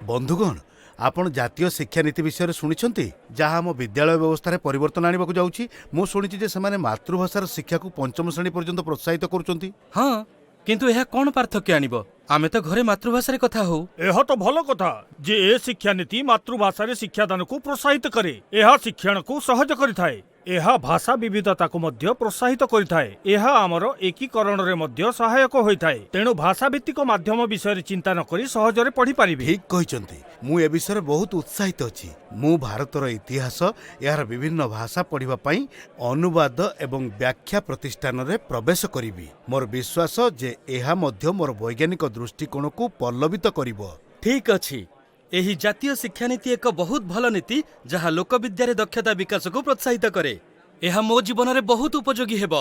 ବନ୍ଧୁଗଣ, ଆପଣ ଜାତୀୟ ଶିକ୍ଷାନୀତି ବିଷୟରେ ଶୁଣିଛନ୍ତି, ଯାହା ଆମ ବିଦ୍ୟାଳୟ ବ୍ୟବସ୍ଥାରେ ପରିବର୍ତ୍ତନ ଆଣିବାକୁ ଯାଉଛି? ମୁଁ ଶୁଣିଛି ଯେ ସେମାନେ ମାତୃଭାଷାର ଶିକ୍ଷାକୁ ପଞ୍ଚମ ଶ୍ରେଣୀ ପର୍ଯ୍ୟନ୍ତ ପ୍ରୋତ୍ସାହିତ କରୁଛନ୍ତି। ହଁ, କିନ୍ତୁ ଏହା କ'ଣ ପାର୍ଥକ୍ୟ ଆଣିବ? ଆମେ ତ ଘରେ ମାତୃଭାଷାରେ କଥା ହଉ। ଏହା ତ ଭଲ କଥା ଯେ ଏ ଶିକ୍ଷାନୀତି ମାତୃଭାଷାରେ ଶିକ୍ଷାଦାନକୁ ପ୍ରୋତ୍ସାହିତ କରେ। ଏହା ଶିକ୍ଷଣକୁ ସହଜ କରିଥାଏ। ଏହା ଭାଷା ବିବିଧତାକୁ ମଧ୍ୟ ପ୍ରୋତ୍ସାହିତ କରିଥାଏ। ଏହା ଆମର ଏକୀକରଣରେ ମଧ୍ୟ ସହାୟକ ହୋଇଥାଏ। ତେଣୁ ଭାଷାଭିତ୍ତିକ ମାଧ୍ୟମ ବିଷୟରେ ଚିନ୍ତା ନ କରି ସହଜରେ ପଢ଼ିପାରିବେ। ଠିକ୍ କହିଛନ୍ତି। ମୁଁ ଏ ବିଷୟରେ ବହୁତ ଉତ୍ସାହିତ ଅଛି। ମୁଁ ଭାରତର ଇତିହାସ, ଏହାର ବିଭିନ୍ନ ଭାଷା ପଢ଼ିବା ପାଇଁ ଅନୁବାଦ ଏବଂ ବ୍ୟାଖ୍ୟା ପ୍ରତିଷ୍ଠାନରେ ପ୍ରବେଶ କରିବି। ମୋର ବିଶ୍ୱାସ ଯେ ଏହା ମଧ୍ୟ ମୋର ବୈଜ୍ଞାନିକ ଦୃଷ୍ଟିକୋଣକୁ ପଲ୍ଲବିତ କରିବ। ଠିକ୍ ଅଛି। ଏହି ଜାତୀୟ ଶିକ୍ଷାନୀତି ଏକ ବହୁତ ଭଲ ନୀତି ଯାହା ଲୋକବିଦ୍ୟାରେ ଦକ୍ଷତା ବିକାଶକୁ ପ୍ରୋତ୍ସାହିତ କରେ। ଏହା ମୋ ଜୀବନରେ ବହୁତ ଉପଯୋଗୀ ହେବ।